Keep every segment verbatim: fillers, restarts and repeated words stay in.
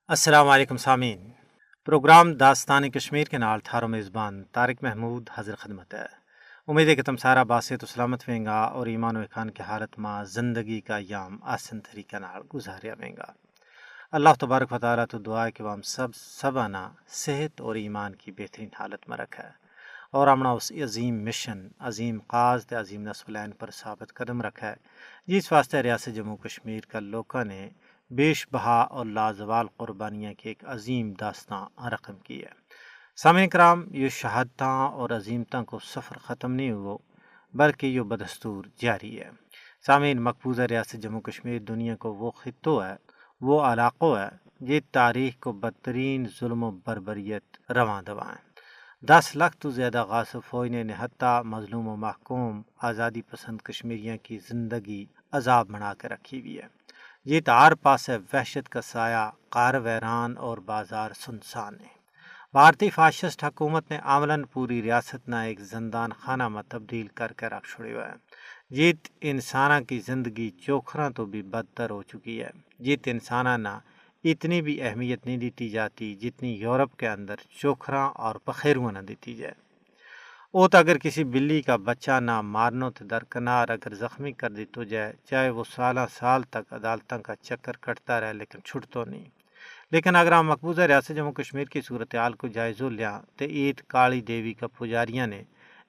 السلام علیکم سامعین، پروگرام داستان کشمیر کے نال تھارو میزبان طارق محمود حاضر خدمت ہے۔ امید ہے کہ تم سارا باسے تو سلامت ویں گا اور ایمان و اخان کی حالت ما زندگی کا ایام آسن طریقہ نال گزاریا ویں گا۔ اللہ تبارک و تعالیٰ تو دعا ہے کہ وہ ہم سب سب آنا صحت اور ایمان کی بہترین حالت ما رکھا ہے اور ہمنا اس عظیم مشن، عظیم قاز تے عظیم نسب لین پر ثابت قدم رکھا ہے، جس واسطے ریاست جموں کشمیر کا لوکاں نے بیش بہا اور لازوال قربانیاں کی ایک عظیم داستان رقم کی ہے۔ سامعین کرام، یہ شہادتاں اور عظیمتاں کو سفر ختم نہیں ہوا، بلکہ یہ بدستور جاری ہے۔ سامعین، مقبوضہ ریاست جموں کشمیر دنیا کو وہ خطو ہے، وہ علاقو ہے، جی تاریخ کو بدترین ظلم و بربریت رواں دواں ہے۔ دس لکھ تو زیادہ غاصب فوج نے نہتا مظلوم و محکوم آزادی پسند کشمیریاں کی زندگی عذاب بنا کے رکھی ہوئی ہے۔ یہ تو ہر پاسے وحشت کا سایہ، کار ویران اور بازار سنسان ہے۔ بھارتی فاشسٹ حکومت نے عملاً پوری ریاست نا ایک زندان خانہ ما تبدیل کر کے رکھ چھوڑی ہوئے ہیں۔ جیت انساناں کی زندگی چوکھراں تو بھی بدتر ہو چکی ہے۔ جیت انساناں نا اتنی بھی اہمیت نہیں دیتی جاتی جتنی یورپ کے اندر چوکھراں اور پخیرواں نا دیتی جائے۔ اوت اگر کسی بلی کا بچہ نا مارنو تے درکنار اگر زخمی کر دیتو جائے، چاہے وہ سالاں سال تک عدالتاں کا چکر کٹتا رہے لیکن چھٹتو نہیں۔ لیکن اگر ہم مقبوضہ ریاست جموں کشمیر کی صورتحال کو جائزو لیاں، تے عید کالی دیوی کا پجاریاں نے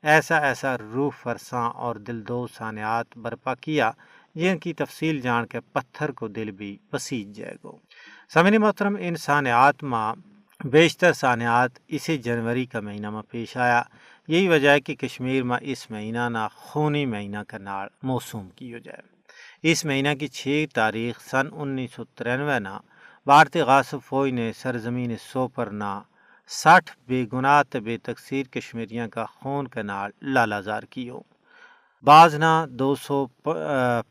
ایسا ایسا روح فرساں اور دل دو سانحات برپا کیا، جن کی تفصیل جان کے پتھر کو دل بھی پسیج جائے گو۔ سامعین محترم، ان سانحات ما بیشتر سانحات اسی جنوری کا مہینہ ما پیش آیا۔ یہی وجہ ہے کہ کشمیر ما اس مہینہ نا خونی مہینہ کا نال موسوم کیو جائے۔ اس مہینہ کی چھ تاریخ سن انیس سو ترانوے نا بھارتی غاصب فوج نے سرزمین سوپر نا سٹھ بے گناہ تے بے تقصیر کشمیریاں کا خون کے نال لالازار کیو۔ بعض نا دو سو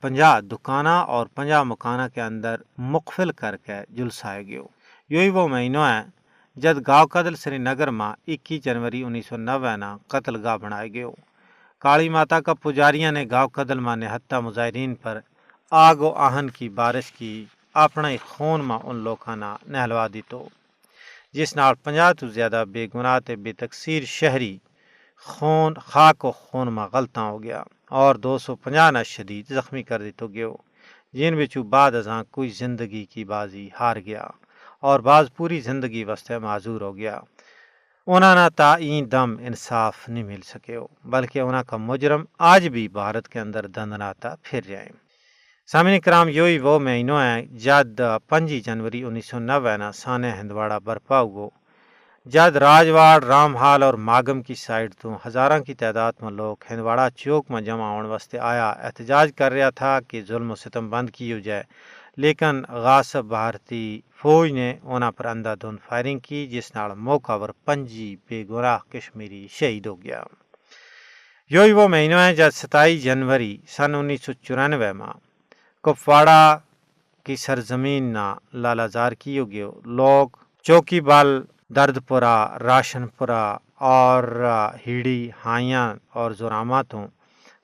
پنجاہ دکاناں اور پنجاہ مکاناں کے اندر مقفل کر کے جلسائے گیو۔ یوہی وہ مہینو ہے جد گاؤ کدل سری نگر ما اکی جنوری انیس سو نوے نا قتل گاہ بنائے گیو۔ کالی ماتا کا پجاریاں نے گاؤ کدل ما نہتا مظاہرین پر آگ و آہن کی بارش کی، اپنا ہی خون ما ان لوکاں نا نہلوا دیتو، جس نال پنجاہ تو زیادہ بے گناہ تے بے تقصیر شہری خون خاک و خون ما غلطاں ہو گیا اور دو سو پنجاہ نا شدید زخمی کر دیتو گیو، جن بچوں بعد ازاں کوئی زندگی کی بازی ہار گیا اور بعض پوری زندگی واسطے معذور ہو گیا۔ انہاں نا تا این دم انصاف نہیں مل سکیو، بلکہ انہاں کا مجرم آج بھی بھارت کے اندر دندناتا پھر رہے ہیں۔ سامعین کرام، یوہی وہ مہینو ہے جد پنجی جنوری انیس سو نوے نا سانحہ ہندواڑا برپا ہوو، جد راجواڑ، رام حال اور ماگم کی سائیڈ تو ہزاراں کی تعداد ما لوک ہندواڑا چوک ما جمع ہون واسطے آیا احتجاج کر رہیا تھا کہ ظلم و ستم بند کیو جائے، لیکن غاصب بھارتی فوج نے انہاں پر اندھا دھند فائرنگ کی، جس نال موقع پر پنجی بے گناہ کشمیری شہید ہو گیا۔ یوہی وہ مہینو ہے جد ستائی جنوری سن انیس سو چورانوے ما کپواڑا کی سرزمین نا لالازار کیو گیو۔ لوگ چوکی بل، درد پورا، راشن پورا اور ہیڑی ہائیاں اور زوراماتوں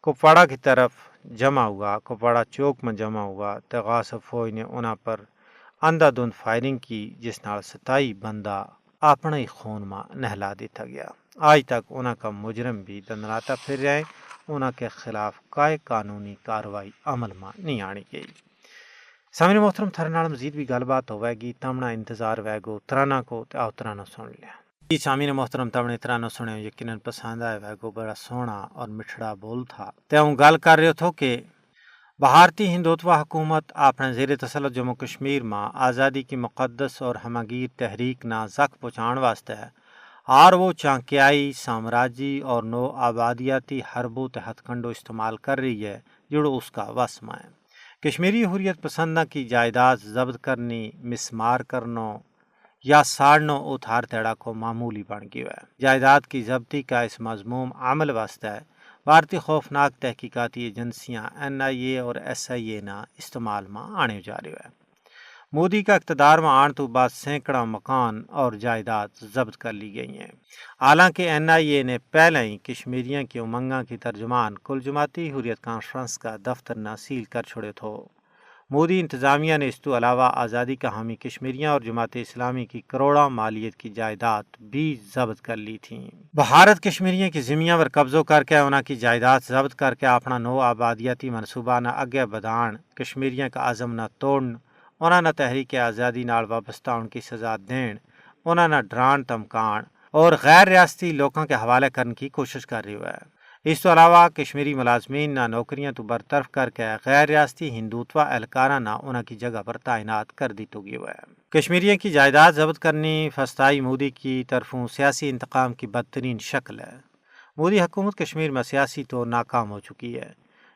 کپواڑا کی طرف جمع ہوا، کپواڑا چوک ما جمع ہوا تے غاصب فوج نے انہاں پر اندھا دھند فائرنگ کی، جس نال ستائی بندہ اپنا ہی خون ما نہلا دیتا گیا۔ آج تک انہاں کا مجرم بھی دندناتا پھر رہے ہیں۔ انہاں کے خلاف کائے قانونی کاروائی عمل ما نہیں آنی گئی۔ سامعین محترم، تھرنال مزید بھی گل بات ہووے گی، تمنا انتظار وے گو ترانا کو تے آؤ ترانا سن لیا۔ جی سامعین محترم، تمنے ترانا سنے یقیناً پسند آئے وے گو، بڑا سوہنا اور مٹھڑا بول تھا۔ تے ہوں گل کر رہیو تھو کہ بھارتی ہندوتوا حکومت اپنے زیر تسلط جموں کشمیر ما آزادی کی مقدس اور ہماگیر تحریک نا زخ پہنچان واسطے ہر وہ چانکیائی سامراجی اور نو آبادیاتی حربو تے ہتھ کنڈو استعمال کر رہی ہے، جڑو اس کا وس ما ہے۔ کشمیری حریت پسنداں کی جائیداد ضبط کرنی، مسمار کرنو یا ساڑنو اتھار تیڑا کو معمولی بن گیو ہے۔ جائیداد کی ضبطی کا اس مذموم عمل واسطے بھارتی خوفناک تحقیقاتی ایجنسیاں این آئی اے اور ایس آئی اے نا استعمال ما آنیو جا رہیو ہے۔ مودی کا اقتدار ما آن تو بعد سینکڑاں مکان اور جائیداد ضبط کر لی گئی ہیں۔ حالانکہ این آئی اے نے پہلے ہی کشمیریاں کی امنگاں کی ترجمان کل جماعتی حریت کانفرنس کا دفتر نا سیل کر چھوڑیو تھو، مودی انتظامیہ نے اس تو علاوہ آزادی کا حامی کشمیریاں اور جماعت اسلامی کی کروڑاں مالیت کی جائیداد بھی ضبط کر لی تھی۔ بھارت کشمیریاں کی زمیاں پر قبضو کر کے انہاں کی جائیداد ضبط کر کے اپنا نو آبادیاتی منصوبہ نا اگے بدھان، کشمیریاں کا عزم نا توڑن، انہاں نا تحریک آزادی نال وابستہ ان کی سزا دین، انہاں نا ڈران تمکان اور غیر ریاستی لوکاں کے حوالے کرن کی کوشش کر رہی ہوئے۔ اس تو علاوہ کشمیری ملازمین نا نوکریاں تو برطرف کر کے غیر ریاستی ہندوتوا اہلکاراں نا انہاں کی جگہ پر تعینات کر دیتو گیو ہے۔ کشمیریاں کی جائیداد ضبط کرنی فستائی مودی کی طرفوں سیاسی انتقام کی بدترین شکل ہے۔ مودی حکومت کشمیر ما سیاسی طور ناکام ہو چکی ہے۔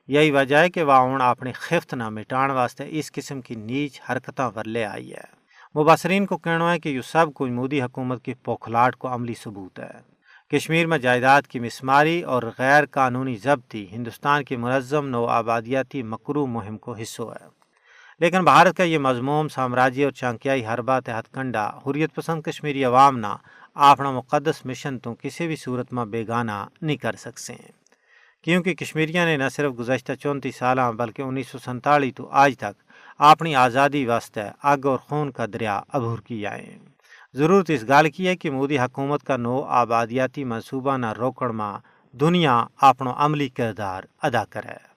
یہی وجہ ہے کہ واہ ہن اپنی خفت نا مٹان واسطے اس قسم کی نیچ حرکتاں پر لے آئی ہے۔ مبصرین کو کہنو ہے کہ یوہ سب کچھ مودی حکومت کی پوکھلاٹ کو عملی ثبوت ہے۔ کشمیر ما جائیداد کی مسماری اور غیر قانونی ضبطی ہندوستان کی منظم نو آبادیاتی مکرو مہم کو حصو ہے۔ لیکن بھارت کا یہ مضموم سامراجی اور چانکیائی حربہ تحت کنڈا حریت پسند کشمیری عوام نا اپنا مقدس مشن تو کسی بھی صورت ما بیگانہ نہیں کر سکسیں۔ کیونکہ کشمیریاں نے نہ صرف گزشتہ چونتی سالاں بلکہ انیس سو سینتالیس تو آج تک اپنی آزادی واسطے اگ اور خون کا دریا عبور کیا ہے۔ ضرورت اس گل کی ہے کہ مودی حکومت کا نو آبادیاتی منصوبہ نا روکن ما دنیا اپنو عملی کردار ادا کرے۔